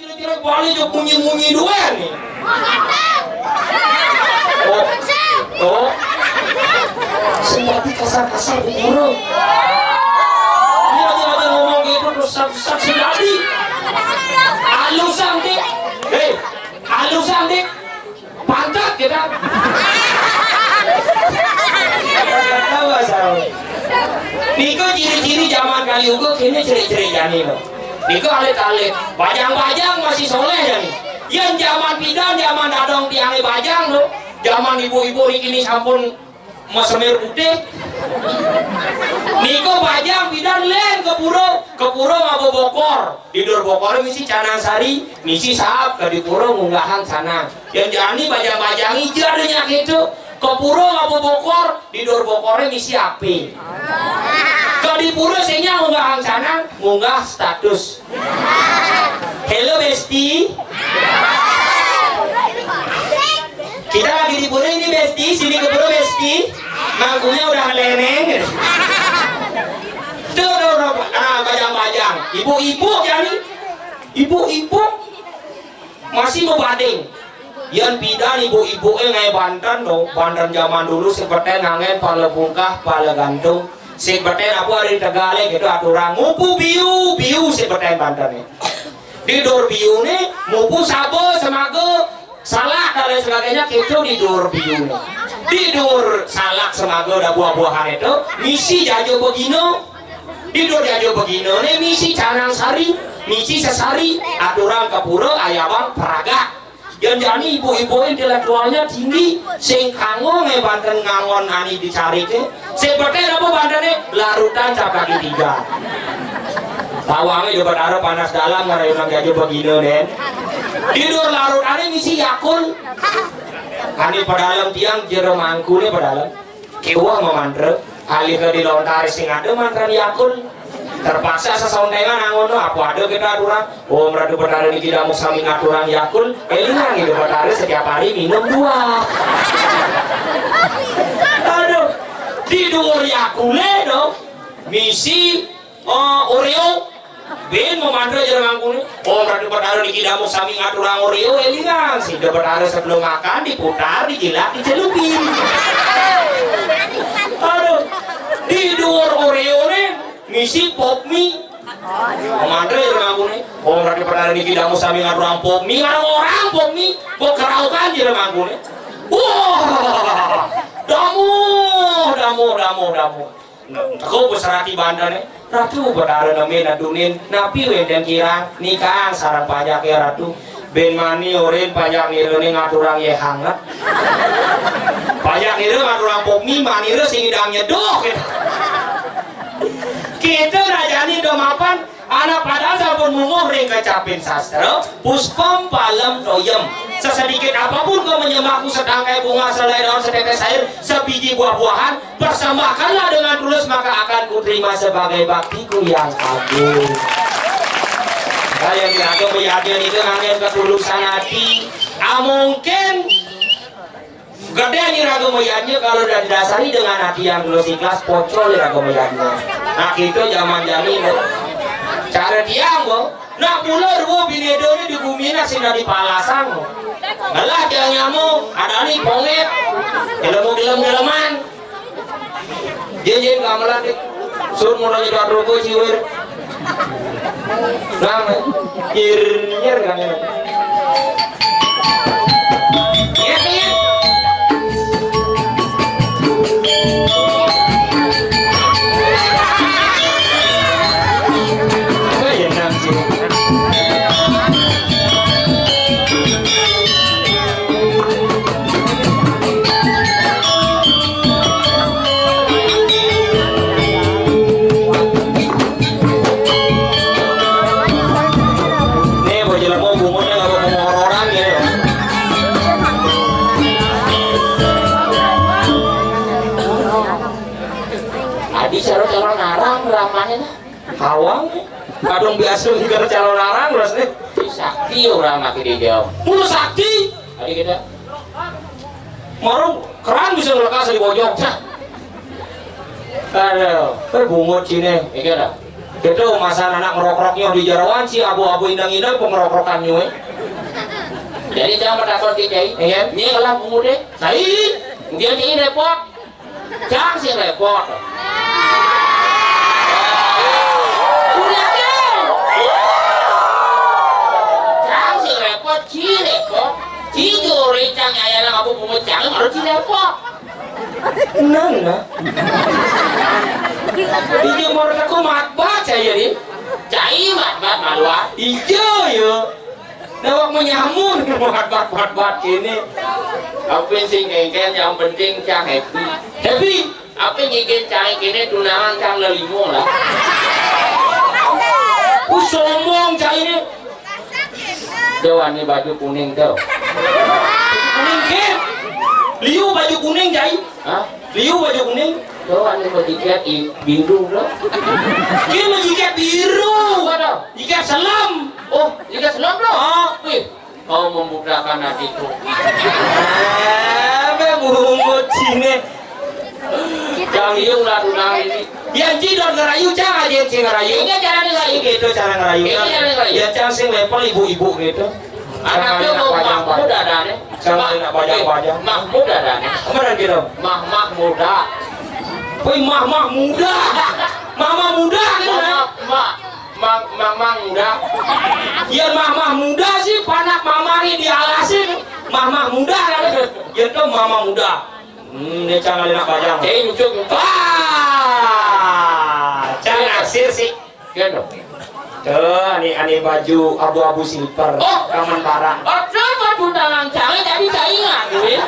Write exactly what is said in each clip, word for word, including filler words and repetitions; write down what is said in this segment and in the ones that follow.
Kira-kira balik jok munyi-munyi dua nih. Oh, oh. Sing tadi kasar-kasar di guru. Dia aja ngomong gitu terus sak-sak si Dadi. Alusan, Dik. Hei, alusan, Dik. Pantat kita. Tahu asal. Niko ciri-ciri zaman kali ugo kini ciri-ciri jani lo. Niko alit-alit, bajang-bajang masih soleh jani. Yang zaman pidan, zaman dadong tiangnya bajang lo. Zaman ibu-ibu ini sampun masemir putih. Niko bajang pidan len ke pura, ke pura ngabo bokor. Di dur bokor misi canang sari, misi saap ke di pura ngunggahang canang. Yang jani bajang-bajang ija adanya gitu. Ke pura ngabo bokor, di dur bokornya misi api. Ke di pura sehingga ngunggahang canang, ngunggah status. Hello, Besti. Kita lagi di pura ini, Besti. Sini ke pura, Besti. Mangkunya udah ngeleneng. Tuh, tuh, tuh. Nah, bajang-bajang. Ibu-ibu, jani. Ibu-ibu. Masih mau bading. Yan pidan ibu-ibu eh ngai banten tuh. Banten zaman dulu si beten ngangen pala bungkah, pala gantung. Si beten apa hari Tegal eh gitu aturan. Ngupu biu, biu si beten banten eh. Di dur biu nih, ngupu sabo, semago, salak dan lain sebagainya, gitu di dur biu nih. Di dur salak, semago, dan buah-buahan itu, misi jajo begino. Di dur jajo begino nih, misi canang sari, misi sesari, aturan ke pura, ayabang, peragak. Yang jani ibu-ibu intelektualnya tinggi, sing kanggo nge banten ngangon ani dicari ke. Sing beten apa bantene? Larutan cap kaki tiga. Tawange coba taruh panas dalam ngarayunang jajo begino, den. Tidur larut ani ngisi Yakul. Ani pedalem tiang jero mangkune pedalem. Kiwah memantra, alih ke di lontar sing ada mantra Yakul. Terpaksa sesontengan angono, apa ada kita aturan. Oh, meradu petara niki damu sami ngaturan Yakul. Elingan itu petara setiap hari minum dua. Aduh, di dhuwur Yakule dong. Misi, eh, Oreo. Bin memantra jero mangkune. Oh, berarti petara niki damu sami ngaturang Oreo, elingan. Sida petara sebelum makan diputar, dijilat, dicelupin. Aduh, di dhuwur Oreo ne misi pop mie. Memantra jero mangkune. Oh, berarti petara niki damu sami ngaturang pop mie, ngarang orang pop mie. Kok keraukan jero mangkune. Wah, damu, damu, damu, damu. Teko beserati bandane, Ratu Betara neme nadunin, napi wenten kirang, nikang sareng pajake Ratu. Ben mani orin pajak nirene ngaturang ye hanget. Pajak nire ngaturang pop mie, manire sing idang nyeduh. Kita rajani do mapan, anak padahal sampun munguh ring kecapin sastra, puspem palem toyem. Sesedikit apapun kau menyembahku, setangkai bunga, sehelai daun, setetes air, sebiji buah-buahan, persembahkanlah dengan tulus, maka akan kuterima sebagai baktiku yang agung. Nah, yang diragam meyadnya itu nangin ketulusan hati. Ah, mungkin gede nih raga meyadnya kalau udah didasari dengan hati yang tulus ikhlas, pocol nih raga meyadnya. Nah, gitu zaman jani, Bu. Cara tiang, Bu. Nah, pula dua binedone di bumi nasi dari palasang, Bu. Ngelah tiang nyamu, ada nih ponget. Ilmu gelem-geleman. Jin, jin, gamelan, dik. Sun mau nanya doa rokok, ciwir. Nang, nyir, nyir, kan, ya. Nyir, nyir. Apa ya, nang, sih? Nih, bocil mau bungut nih, nggak mau orang ya. Adi sero calon arang ramahnya. Hawang nih. Kadung biasa nggak calon arang terus nih. Sakti orang makin dijawab. Mulu sakti. Adi kita. Marung keran bisa ngelekas di bojong. Cah. Aduh, berbungut sini. Iya dah. Gitu, masa anak ngerokroknya di jarawan, si abu-abu indang-indang pengerokrokannya, eh. Jadi jangan takut, Cai. Iya. Ini lah punguté. Cai. Dia ini repot. Cang sing repot. Udah, Cang. Cang sing repot, ci repot. Ci juri cang nyayana ngabu pungut cang, baru ci repot. Nang, nah. Iya, mau aku mat baca ya, di. Cai mat bat malua. Iya, ya. Dawak menyamun, mat bat, mat bat ini. Apa sing kéngkén, yang penting cang happy. Happy. Apa nyikin cang ini tunangan cang lelimo lah. Ku sombong cang ini. Tuh, ini baju kuning tuh. Kuning, Kim. Liu baju kuning, Jai. Hah? Liu baju kuning. Tuh, ini mau jikat i-, biru tuh. Kim mau jikat biru. Apa tuh? Jikat selam. Oh, jikat selam tuh. Ah. Wih, kau membudakan hatiku. Apa bungut sini? Cang iung lah tunang ini. Yang ci dot ngerayu, cang aja yang ci ngerayu. Ini cara ngerayu. Gitu cara ngerayu. Ini cara ngerayu. Ya, cang sing level ibu-ibu gitu. Anak dia mau Mahmud ada nih. Cang enak bajang-bajang. Mahmud ada nih. Apa dan gitu? Mah, Mahmuda. Woi, mah, mah muda. Mama muda gitu, Mama, kan? Mama, Mama muda. Ya, mama muda sih, panak mamahi dialasin. Mama muda kan? Ya, itu mama muda. Hmm, dia cang enak bajang. Cai nyucuk, nyucuk. Wah, cang naksir sih. Iya dong. Tuh, ani, ani baju abu-abu silver. Oh. Kaman barang. Aduh, baju dalang cai tadi cai ngakuin.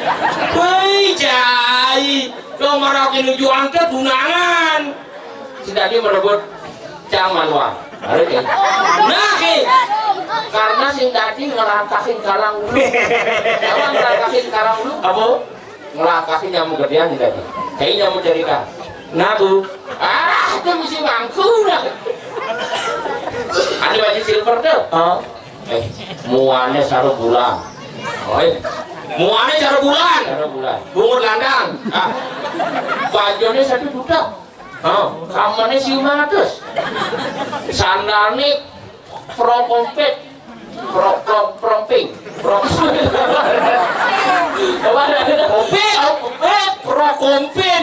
Woi, cai. Lo marakin ujuan ke tunangan. Si tadi merebut cang manual. Baru, Cai. Nah, Ki. Karena si tadi ngelangkahin kalang dulu. Apa ngelangkahin kalang dulu? Apa? Ngelangkahin nyamuk gedean si tadi. Cai nyamuk cerita. Nah, Bu. Ah, itu mesti mangku dah. Ada baju silver tuh. Oh. Eh, muanya saro bulan. Oh, eh. Muanya saro bulan. Saro bulan. Bungut landang. Ah. Bajunya satu juta. Oh. Kamarnya si Matus. Sandalnya pro kompet. Pro, pro, promping. Pro. Apa ada? Kompet. Oh, kompet. Pro kompin.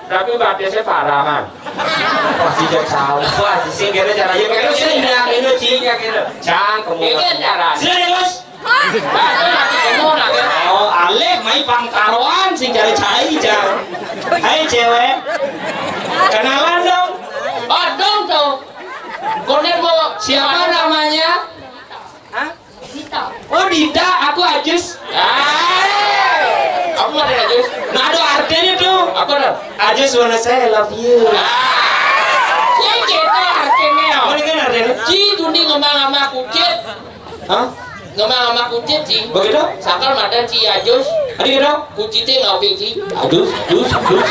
Tapi batisnya parangan. Wah, tidak tahu. Wah, di sini kira cara aja. Kira sini yang ini, cing, yang ini. Cang, kamu. Ini cara. Sini, Bos. Hah? Nah, ini lagi kamu, nah, ya. Oh, alih, mai pangkaroan, sing cari cai, Cang. Hai, cewek. Kenalan dong. Oh, dong tuh. Konen mau. Siapa namanya? Hah? Dita. Oh, Dita, aku Ajus. Ah, kamu ada Ajus? Nah, ada artinya tuh. Apa tuh? I just wanna say I love you. Ah, ya gitu artinya. Apa dengan artinya? Ci, tuni ngomong sama kucit. Hah? Ngomong sama kucit, Ci. Begitu? Sakal mata Ci Ajus. Ada gitu? Kucitnya ngawin, Ci. Aduh, aduh, aduh.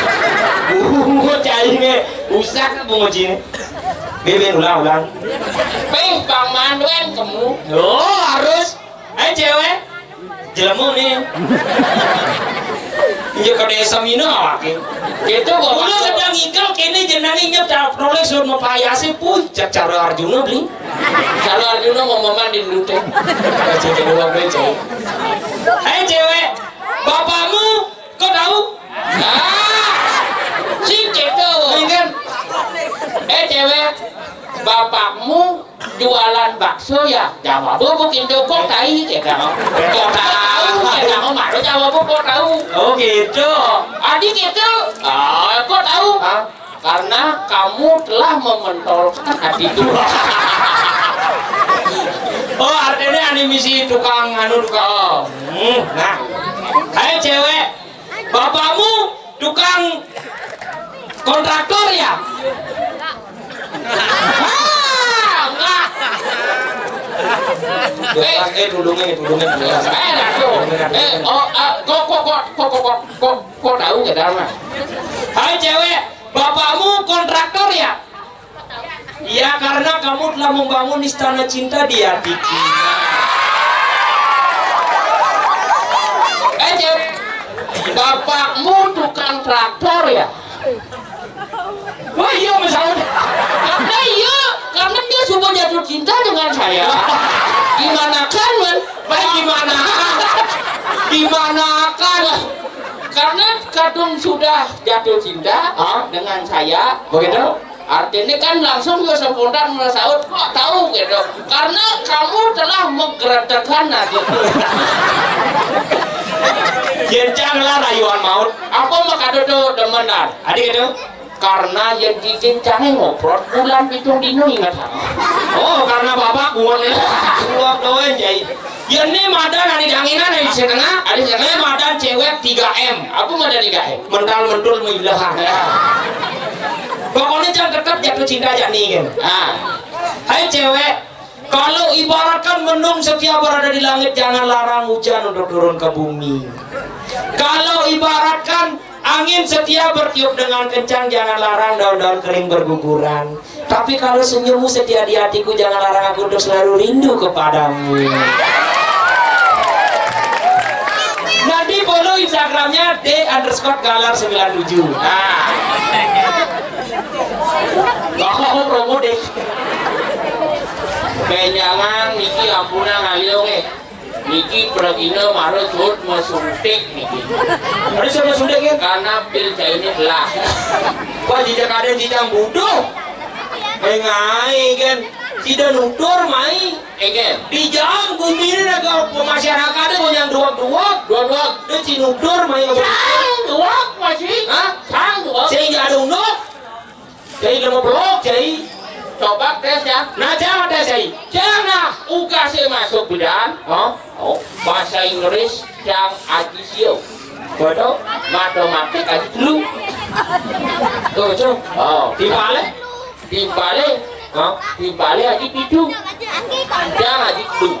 Bungut cai ini. Usah bungut cai ini. Beben, ulang, ulang. Peh, Bang Manwen, kamu. Oh, harus. Eh, cewek. Jelemu nih. Iya, ke desa Mina, laki. Gitu, Bang. Udah sedang ikel, kini jenengi nyep, tak peroleh suruh mau payasi, puh, cek cara Arjuna, beli. Kalau Arjuna mau mandi dulu, teh. Baca kedua, beli, cewek. Eh, cewek. Bapakmu Kok tahu? Ah, sing gitu. Mungkin. Eh, cewek, bapakmu jualan bakso ya? Jawab, "Bu, bukin toko tai," ya kamu. Kok tahu? Ya kamu malu jawab, "Bu, kok tahu?" Oh, gitu. Adi gitu. Ah, kok tahu? Hah? Karena kamu telah mementolkan hatiku. Oh, artinya animasi tukang anu, tukang. Oh. Hmm, nah. Hai, cewek. Bapakmu tukang kontraktor ya? Ah, enggak. Eh, eh, dulungnya, dulungnya, dulungnya. Eh, nah, tuh. Eh, oh, ah, kok, kok, kok, kok, kok, kok, kok tahu nggak tahu, Mas? Hai, cewek, bapakmu kontraktor ya? Ya, karena kamu telah membangun istana cinta di hatiku. Eh, cewek, bapakmu tukang traktor ya? Wah, iya, Mas Aun. Lah, iya. Karena dia sudah jatuh cinta dengan saya. Gimana kan, Man? Baik, gimana? Gimana kan? Karena kadung sudah jatuh cinta, ah, dengan saya. Begitu? Artinya kan langsung dia spontan menyaut, "Kok tahu?" gitu. "Karena kamu telah menggerakkan hati." Yén cang lah rayuan maut. Apa makado tuh demen, Dar? Adi gitu. Karena yén cincin cangé ngoprot, bulan pitung dino inget. Oh, karena bapak kuat ya. Kuat doang, Jai. Yén né madan adi danginan, adi setengah, adi setengah madan cewek tiga M. Apa madan tiga M? Mental mentul mailah. Pokoknya jangan tetap jatuh cinta aja nih kan. Ah. Hai cewek, kalau ibaratkan mendung setia berada di langit, jangan larang hujan untuk turun ke bumi. Kalau ibaratkan angin setia bertiup dengan kencang, jangan larang daun-daun kering berguguran. Tapi kalau senyummu setia di hatiku, jangan larang aku untuk selalu rindu kepadamu. Nanti follow Instagramnya D underscore galar sembilan tujuh. Nah. Bapak mau promo deh. Kenyangan niki ampuna ngalih, oke. Niki pragina mara suud masuntik niki. Ada suud masuntik ya? Karena pil cainé belah. Wah, jijak ada jijang buduh. Eh, ngai kan. Sida nutur mai. Eh, kan. Di jam gumi ini ada pemasyarakaté gonyang duak-duak. Duak-duak. Itu ci nutur mai. Cang duak masih. Hah? Cang duak. Sing ada unduk. Cai lima belas, Cai. Coba tes ya. Nah, jangan tes, Cai. Jangan uga sih masuk bidan. Hah? Oh, bahasa Inggris yang aji sio. Betul? Matematik aji telu. Tuh, Cuk. Oh, timbale? Timbale? Hah? Timbale aji pitu. Jangan aji telu.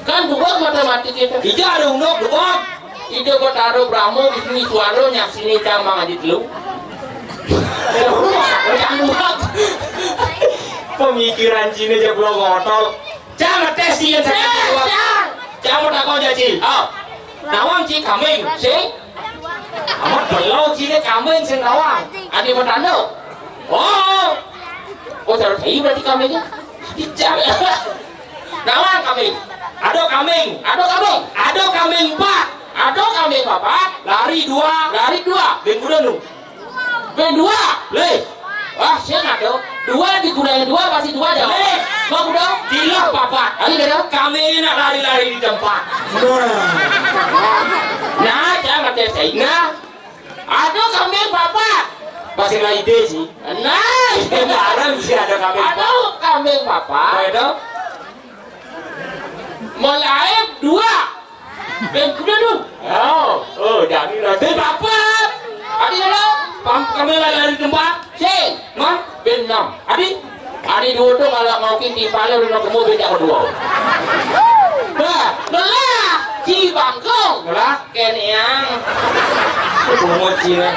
Kan dua matematik itu. Ija ada unduk, dua. Ida Betara Brahma Wisnu Iswara nyaksiné cang mangaji telu. Cang buat. Pemikiran Cina aja belum ngotol. Cang ngetes sih yang sakit. Cang. Cang mau takon jaji. Oh. Nawang ci kambing, sing. Amat belum Cina kambing sing nawang. Adi mau tanduk. Oh. Oh, terus saya berarti kambingnya. Cang. Nawang kambing. Ada kambing. Ada kambing. Ada kambing empat. Ada kambing papat. Lari dua. Lari dua. Bén kuda nu. Bén dua. Lih. Wah, saya nggak tahu. Dua dikurangi dua pasti dua jawab. Lih. Mau kuda? Tiga papat. Ayo, kuda. Kambing nak lari-lari di tempat. Nah. Nah, jangan saya. Nah. Ada kambing papat. Pasti lah ide sih. Nah, bareng sih ada kambing. Ada kambing papat. Apa itu? Melaib dua. Bén kuda nu. Oh, oh, jadi lah. Bén papat. Adi lo? Pam kami lari di tempat. Sing. Mah? Bén enam. Adi? Adi dua tu kalau mau kini pala udah ketemu beda kedua. Bah, lelah. Ci bangkong. Lelah. Kén yang. Pungut Cina.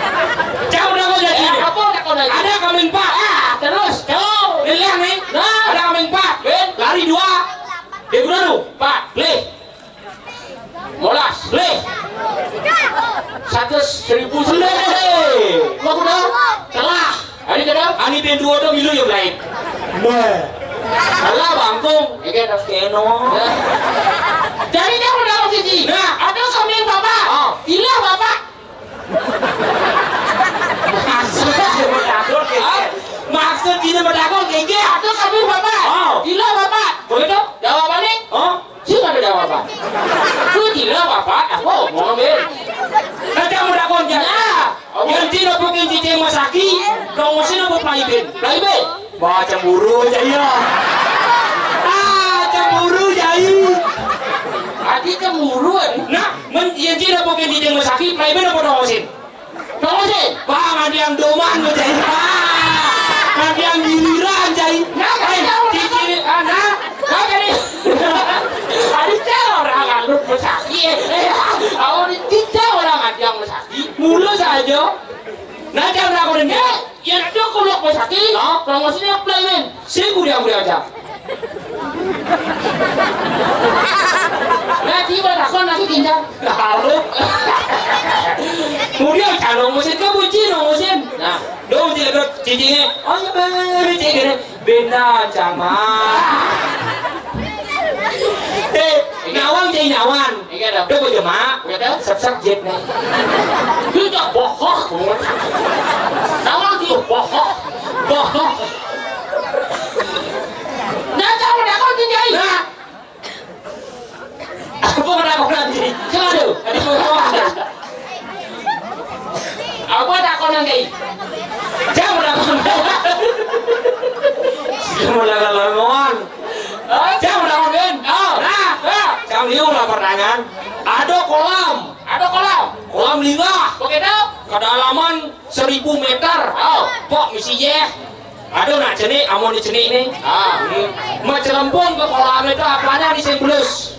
Cang udah kau jadi. Ya, apa udah kau jadi? Ada kambing empat. Ah, terus, cau. Lelah nih. Nah. Ada kambing empat. Bén. Lari dua. Dia kuda nu. Empat. Lih. Molas. Lih. Satu seribu sudah. Mau kuda? Telah. Ani kuda? Ani bén dua tu milu yang lain. Nah. Telah bangkung. Oke, terus keno. Jadi dia udah posisi. Nah. Ada kambing bapak. Oh. Ilah bapak. Maksud dia bertakon, ah, maksud dia bertakon, gege. Ada kambing bapak. Oh. Ilah bapak. Begitu? Jawabannya? Oh. Sing ada jawaban. Ku gila bapak, aku ngomong, Bén. Nanti kamu takon, Jan. Nah. Yang tidak mungkin cicing masaki, kamu sih nopo plaibin. Plaibin. Wah, cemburu aja ya. Ah, cemburu, Jai. Adi cemburu, Adi. Nah, men, yang tidak mungkin cicing masaki, plaibin apa kamu sih? Kamu sih? Wah, ada yang doman, Jai. Ah, ada yang giliran, Jai. Nah, kan, eh, kamu cicing, ah, nah, nah, jadi. Adi cewek orang anu masaki. Aku dicicing orang ada yang masaki. Mulu saja. Nah, jangan aku dengar. Ya, itu kuluk masaki. Hah? Promosinya plaibin. Sing kuda-kuda aja. Nah, tiba takon lagi tindak. Lalu. Kemudian kalau musim ke buci, no musim. Nah. Dong, dia ada cicingnya. Oh, iya, bener, cicingnya. Benda, Cang, Mak. Eh, nawang jadi nawang. Iya dong. Udah, gua jemak. Iya dong. Sep-sep jepné. Itu bohong. Nawang itu bohong. Bohong. Nah, Cang, udah kau jadi. Nah. Apa kena kau nanti? Coba dulu. Ada kau. Apa takon nanti? Jangan takon. Jangan takon, mohon. Hah? Jangan takon, Ben. Oh. Nah, nah. Jangan liung lah pertanyaan. Ada kolam. Ada kolam. Kolam lingah. Begitu? Kedalaman seribu meter. Oh. Pok misi yeh. Aduh, nak cenik, amun di cenik nih. Ah. Hmm. Macelempung ke kolam itu apanya di sing belus?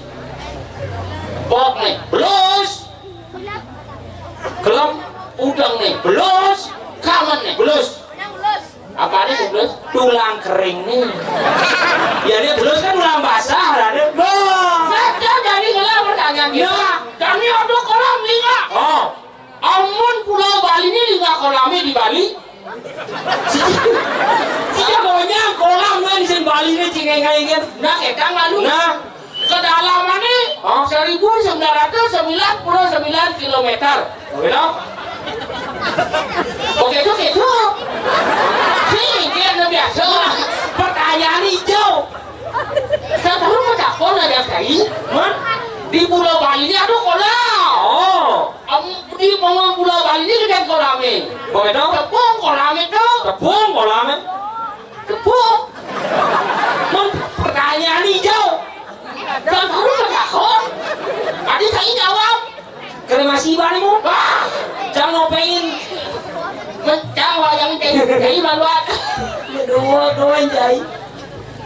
Pok nih, belus. Kelem, udeng nih, belus. Kangen nih, belus. Apa nih belus? Tulang kering nih. Ya, ini belus kan tulang basah lah, nih. Bah. Saya jadi ngelar pertanyaan gitu. Ya. Kami ada kolam lingah. Oh. Amun Pulau Bali ini lingah kolamnya di Bali. Iya, pokoknya kolam kan sing Bali ini, cing, enggak, enggak. Nah, ketang lalu. Nah. Kedalamannya, oh, seribu sembilan ratus sembilan puluh sembilan kilometer. Oke, dong. Oke, itu, itu. Sih, dia biasa. Pertanyaan hijau. Saya tahu mau takon ada kai. Hah? Di Pulau Bali ini ada kolam. Oh. Am, di Pulau Bali ini ada kolamnya. Begitu? Tepung kolamnya tuh. Tepung kolamnya. Tepung. Mun pertanyaan hijau. Saya tahu mau takon. Tadi saya jawab. Kena masih bani mu. Wah. Jangan ngopein. Jangan wayang cai, cai maluat. Dua, dua cai.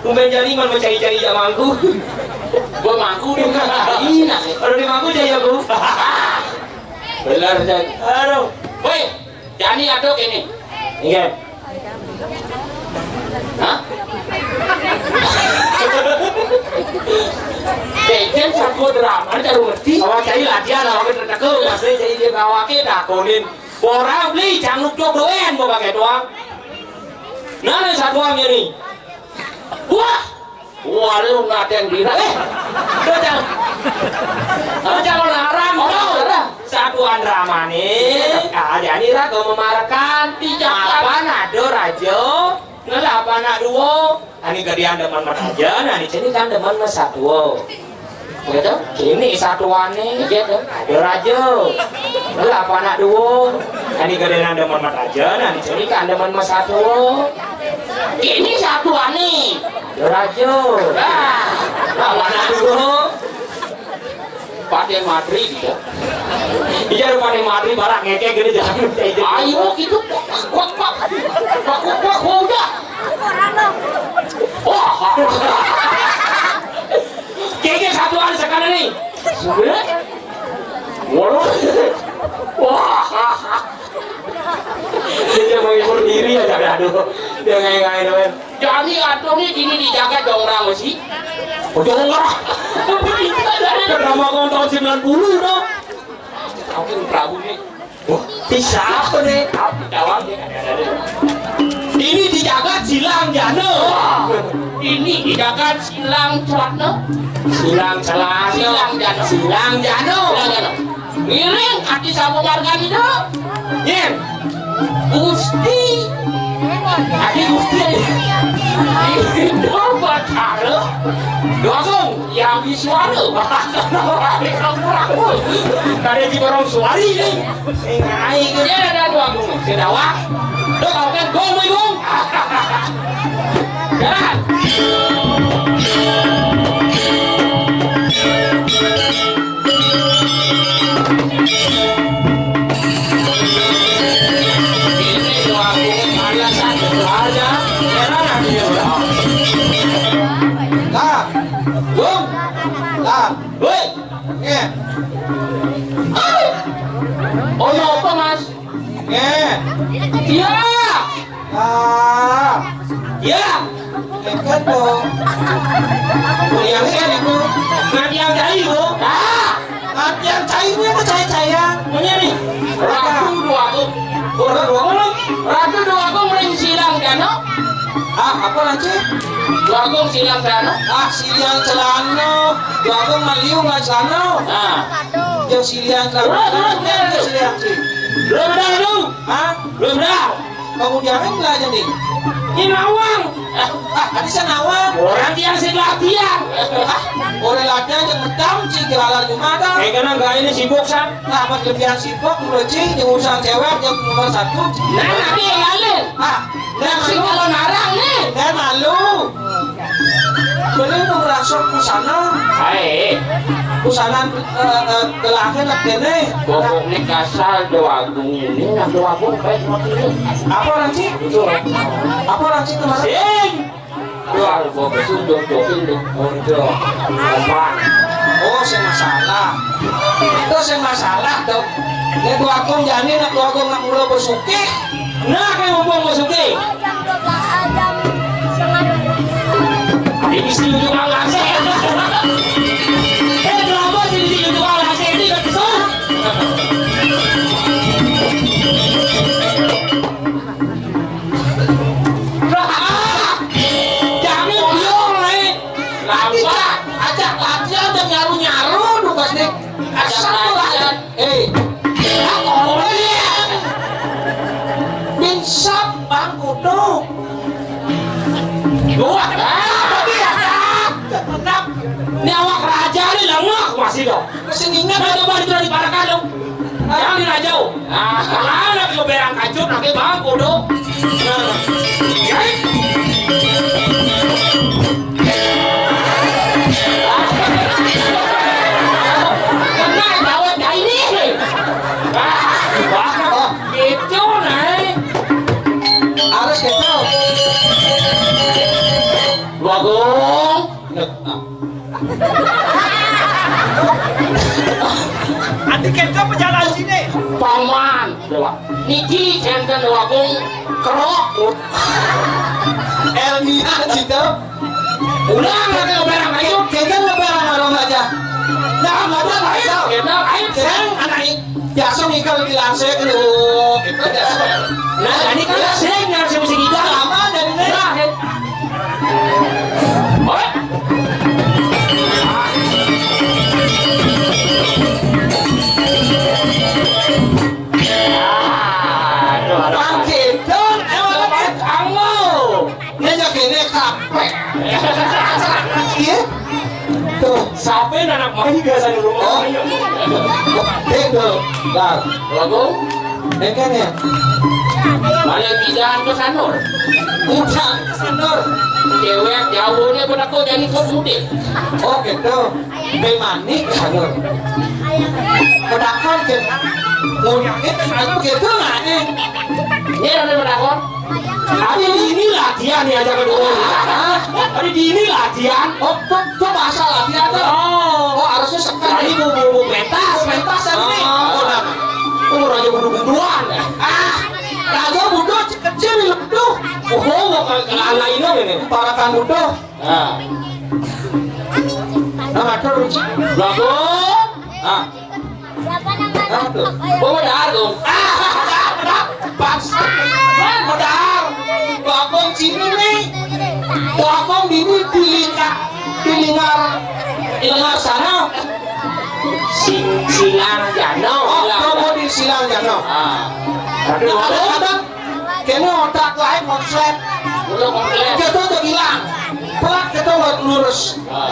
Tumben jani man mencari-cari ya mangku. Gua mangku nih, bukan cari, nah. Kalau di mangku cari aku. Benar, Cai. Aduh. Woi, jani aduk ini. Iya. Hah? Cai kan satu drama, ada ngerti. Awak cai latihan, awak tertegur, maksudnya cai dia bawa ke takonin. Orang beli canguk jok doen, bawa pakai doang. Nah, satuannya nih. Wah, wah, lu ngaten dina. Eh, lu jangan, lu jangan larang, oh, dong. Larang. Satuan ramane, ah, jadi raga memarekan. Di Jakarta. Apa nado raja, ngelapa nak duo. Ani gedean demen meraja, ani ceni kan demen mesatuo. Gitu? Kini satuane. Gitu. Ada raja. Lah, apa anak dua? Ani gedenan demen mat raja, ani ceni kan demen mat satu. Kini satuane. Ada raja. Ah, apa anak dua? Paten Madri dia. Iya, ada Paten Madri, barang ngekek gini, jangan. Ayo, gitu. Kuat, kuat. Kuat, kuat, kuat, kuat, udah. Wah. Kayaknya satuan sekarang nih. Sudah. Waduh. Wah. Dia menghibur diri aja, aduh. Dia ngain-ngain, men. Jadi, aduh, nih, gini dijaga dong, orang sih. Oh, dong, orang. Drama tahun sembilan puluh, dong. Aku Prabu nih. Wah, ini siapa nih? Jawab nih. Ini dijaga silang jano. Wah, ini dijaga silang celana. Silang celana. Silang jano. Silang jano. Silang jano. Ngiring hati sama marga itu. Nyen. Gusti. Hati Gusti. Itu Batara. Doagung. Yang di suara. Ada di borong suari nih. Sing aing. Dia ada dua gunung. Sedawa. Dok, kau kan gong, gong. Jalan. Ini dua gunung ada satu aja. Jalan dia udah. Lah, gong. Lah, woi. Eh. Oh, ya apa, Mas? Eh. Iya. Ah. Iya. Dekat dong. Kuliahnya kan itu. Nanti yang cari, Bu. Ah. Nanti yang cari, Bu, yang cari saya. Punya nih. Ratu dua aku. Ratu dua aku. Ratu dua aku mending silang, kan, no? Ah, apa? Cik. Bagong silian celana. Ah, silian celana. Bagong maliu nggak celana. Nah. Yang silian celana. Terus, terus, terus. Silian, Cik. Belum dah, lu. Hah? Belum dah. Kamu jangan lah jadi. Ini nawang. Ah, tadi saya nawang. Orang dia sing latihan. Ah, orang latihan yang medam, Cik, jalan cuma ada. Eh, karena nggak ini sibuk, San. Nah, pas lebihan sibuk, menurut Cik, yang urusan cewek, yang nomor satu. Nah, nanti yang lain. Ah, Nah, sing kalau narang nih. Dan lalu beli mau merasuk busana. Hai. Busana, eh, eh, gelahnya nak kene. Pokoknya kasar do agung ini, nak do agung kayak seperti ini. Apa orang Cik? Betul. Apa orang Cik kemarin? Sing. Doa gua betul jodohin deh. Untuk apa? Oh, sing masalah. Itu sing masalah, tuh. Nek do agung jani, nek do agung nak mula besuki. Nah, kayak ngomong Mas Suki. Jam dua belas, eh, jam setengah dua belas. Ini si ujung alasnya. Eh, kenapa sih di ujung alasnya ini nggak kesel? Lah, ah, jangan biong, eh. Lama. Ajak latihan dan nyaru-nyaru, tuh, Mas Dik. Ajak latihan. Eh, aku ngomong ya. Bin sap bang kudu. Dua. Ah, tapi ada. Tetap. Ini awak raja nih lengah masih dong. Masih ingat. Nah, coba itu di parakan dong. Jangan di raja. Ah, anak lo berang kacut, nanti bang kudu. Nah. Ya. Kenal bawa cah ini. Wah, gitu, Nay. Harus gitu. Bagong. Nanti kita pejalan sini. Paman. Coba. Niki jantan Bagong kerok. Elmina gitu. Ulang lagi barang ayo. Jangan lebaran orang aja. Nah, ada ayo. Kita ayo. Sang anak ini. Biasa mikal di lanse, aduh. Nah, ini kan sing yang sing sing kita. Lama dari ini. Nah, oh. Aduh, aduh. Bang Cendol, emang kamu. Ini aja gini, kape. Iya. Tuh. Siapa yang anak main biasa dulu? Oh. Cendol. Bang. Lagu? Enggak ya? Mana bidan ke Sanur? Bukan ke Sanur. Cewek jauhnya pada kok jadi kok mudik. Oh, gitu. Beli manik, aduh. Pedakon, Cen. Ngundangnya ke sana gitu, nggak nih? Ini ada pedakon. Tapi di ini latihan ya, jangan dulu. Hah? Tapi di ini latihan. Oh, tuh, tuh masa latihan tuh. Oh. Oh, harusnya sekarang. Tadi bu, bu, bu, pentas, pentas tadi nih. Oh. Oh, nah. Oh, raja budu-buduan. Ah, raja budu kecil, tuh. Oh, mau ke, ke lain ini. Parakan budu. Ah. Nah, atur, Cik. Bagus. Ah. Nah, tuh. Oh, benar dong. Ah, pas. Kan benar. Bagong sini nih. Bagong ini di lingkar, di lingkar, lingkar sana. Sing, silang jano. Oh, silang. Kamu di silang jano. Ah. Tapi ada, ada. Kene otak lain konslet. Udah konslet. Kita tuh hilang. Pelat kita buat lurus. Ah.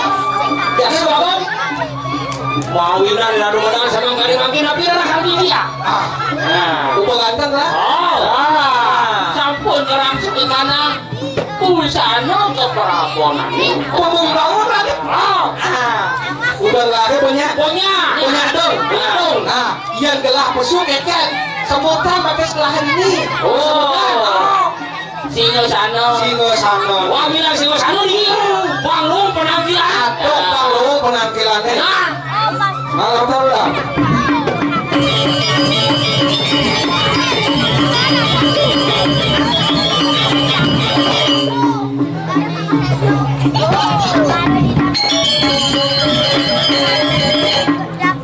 Ya, ini Bagong. Mau ini ada modal sama kali makin, tapi ada kali dia. Ah. Nah. Udah ganteng lah. Oh. Ah. Sampun kerang sepi kanan. Busana ke perabonan. Ngomong bangun lagi. Ah. Ah. Udah lahir punya. Punya. Punya dong. Punya dong. Ah. Yang gelah pesu keket. Sebutan pakai sebelah ini. Oh. Sebutan, oh. Singo sana. Singo sana. Wah, bilang singo sana nih. Panggung penampilan. Aduh, panggung penampilannya. Nah. Malah tahu lah.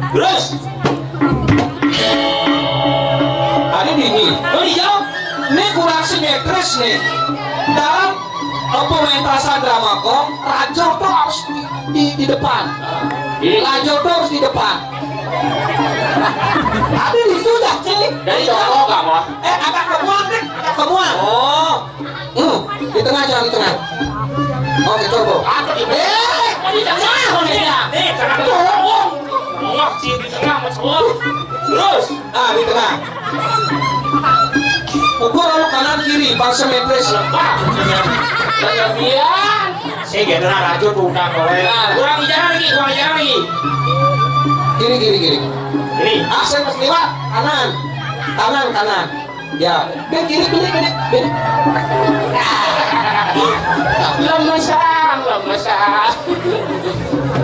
Terus. Ada dini. Oh, dijawab. Ini kurang simetris nih. Dalam apa Sama kok, rajo tuh harus di, di, di depan. Ini. Rajo tuh harus di depan. Tapi di situ, Cik. Dari toko apa? Eh, agak ke muang, Dik. Agak ke muang. Oh. Hmm, di tengah, jangan di tengah. Oke, coba. Aku di. Eh, di tengah, di tengah. Nih, jangan. Tolong. Wah, Cik, di tengah, Mas. Terus. Ah, di tengah. Ukur anu kanan kiri, pas simetris. Lepas. Lebihan. Saya general racun, bukan kowe. Nah. Kurang bicara lagi, kurang bicara lagi. Kiri, kiri, kiri. Ini. Ah, saya masih lewat. Kanan. Kanan, kanan. Ya. Ben, kiri, kiri, kiri. Ben. Lemesan, lemesan.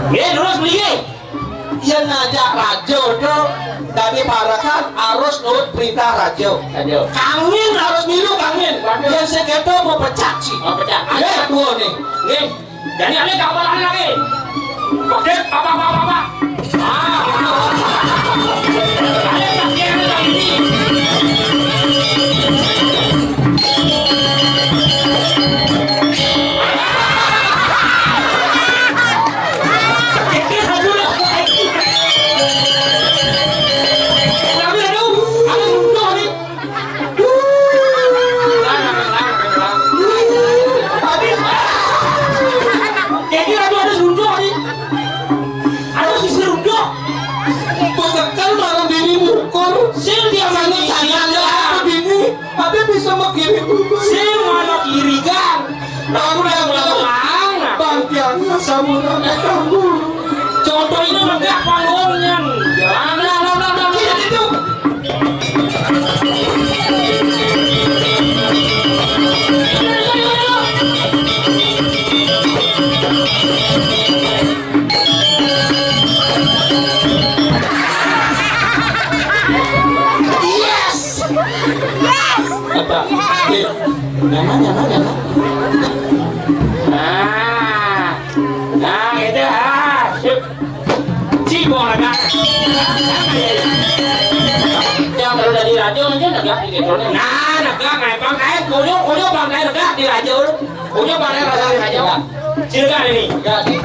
Ini terus beli. Yén ngajak rajo to, dadi parekan harus nurut perintah rajo. Rajo. Kangin harus niru kangin. Waduh. Yén sing kéto mau pecat sih. Mau pecat. Yé, dua nih. Nggih. Jadi ale kapalan lagi. Pedet apa apa apa. Ah. Ale tak kira lagi. Jadi, aduh, ada serunduk, nih. Ada bisa serunduk. Pesekel malam bini mukur. Sing dia manis, bini. Tapi bisa menggiring. Sing mana kirigan. Aku udah pulang. Bangkiannya samuran kamu. Contoh ini megah panggungnya. Jangan. Nah, nah, nah, nah, nah. Itu. Yes! Yes! Apa? Eh, nyaman, nyaman, nyaman. Nah, nah, itu, ah, sip. Cibong legak. Yang perlu dari radio aja legak di gitu. Nah, legak, nah, bang, kayak kunyuk, kunyuk, bang, kayak legak di radio. Kunyuk, bang, kayak legak di radio. Silakan ini. Ya, ini.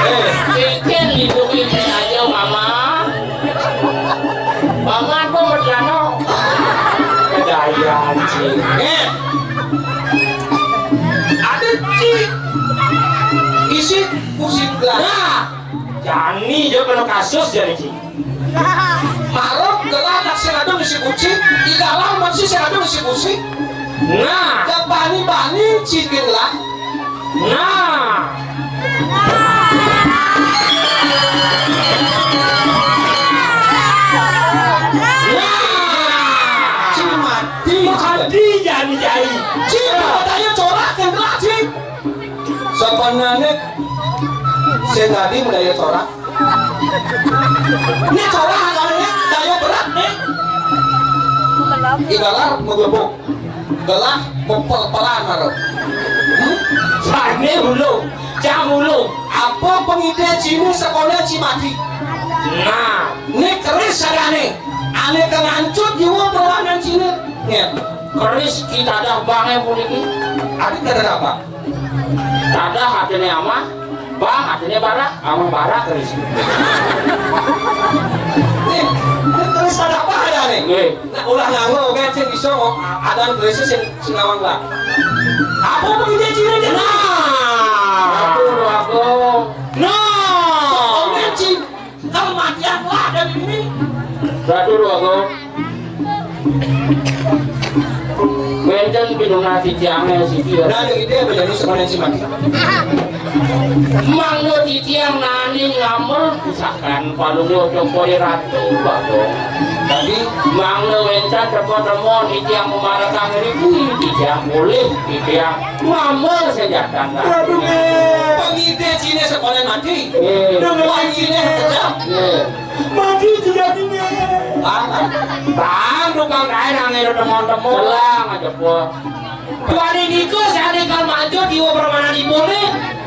Eh, cincin lindungi aja, Mama. Mama tuh merjano. Daya, anjing. Eh. Ada, Ci. Isi pusing lah. Nah, jani dia kena kasus jani, Ci. Marep gelah anak sing ado ngisi kucing, igalah masih sing ado ngisi kucing. Nah. Ya bani-bani cikin lah. Nah. Nah. Cing mati. Mati jani jai. Cing, katanya corak yang gelah, Cing. Sapanane sing tadi budaya corak. Ini corak katanya daya berat nih. Igalar menggebuk. Gelah mempel-pelan karo. Hmm? Sane ulung, cang ulung. Apa pengide Cina sekolah Cimadi? Nah, ini keris sadane. Ane kengancut jiwa perwanan Cina. Nggih. Keris kita dah bange puniki. Adik ada apa? Tadah atine amah, bang atine barak, amah barak keris. Nih, ini keris ada apa ada nih? Nggih. Nah, ulah nganggo, kan sing iso kok. Ada keris sing sing ngawang lah. Apa mau dia ciri dia? Nah. Aduh, aku. Nah. Kematian lah dari ini. Ratu Rogo. Wenten pinunah titiange siki. Lah, ide apa jadi sebenarnya sih, Mas? Mangga titiang nani ngamel pusaka palungguh Jokowi Ratu Bagong. Tapi mangga wenten teko temu titiang memarekang ribu titiang mulih titiang ngamel sejatan. Aduh, pengide Cina sekolah mati. Eh. Wah, Cina kejam. Eh. Mati juga dingin. Bang, bang, tukang kain angin temon-temon. Selang aja, Pok. Tuane nika sane kal manca jiwa brahmananipune,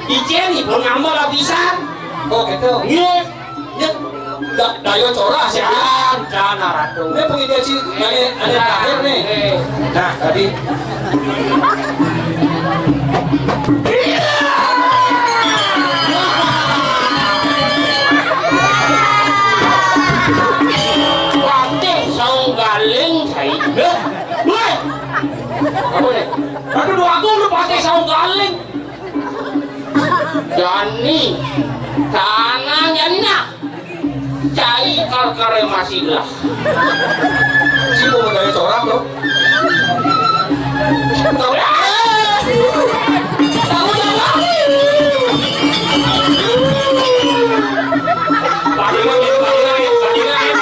icen ipun ngambel apisan. Oh, gitu. Nggih. Nya, da-, daya corah sih. Jan, jan, Ratu. Ini penginjil si, ane, ane terakhir nih. Nah, tadi. Patih Saunggaling, saya. Woi. Apa nih? Aduh, dua aku lu Patih Saunggaling. Jani, tanang jani nah. Cai karkare masilah. Si mau daya corah, bro. Tahu? Tahu, tahu. Padingan, padingan, padingan.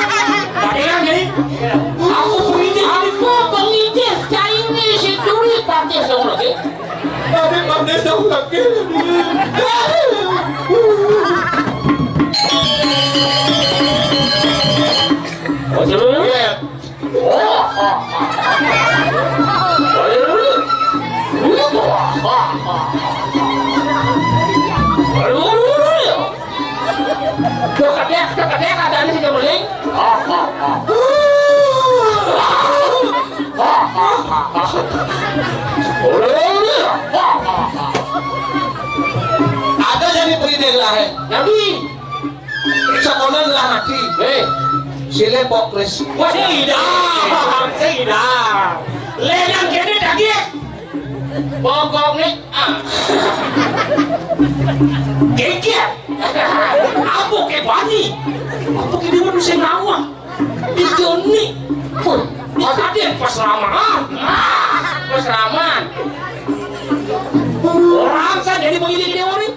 Padingan, jadi. Aku penginjil, aku penginjil. Cai ini si Turi Patih Saunggaling. Tapi Pak Desa lagi. Oh, seru. Iya. Tuh, ketek, tuh, ketek, ada nih, Jomling. Ada jadi penginjil lah, eh. Nabi. Sekolah lah nanti. Eh. Sile pokris. Wah, tidak. Tidak. Lenang kene daging. Pokoknya, ah. Geger. Apa ke bani? Apa ke dia manusia nawang? Dijoni. Pun. Masa dia pasraman. Ah, pasraman. Orang saja di begini dia orang.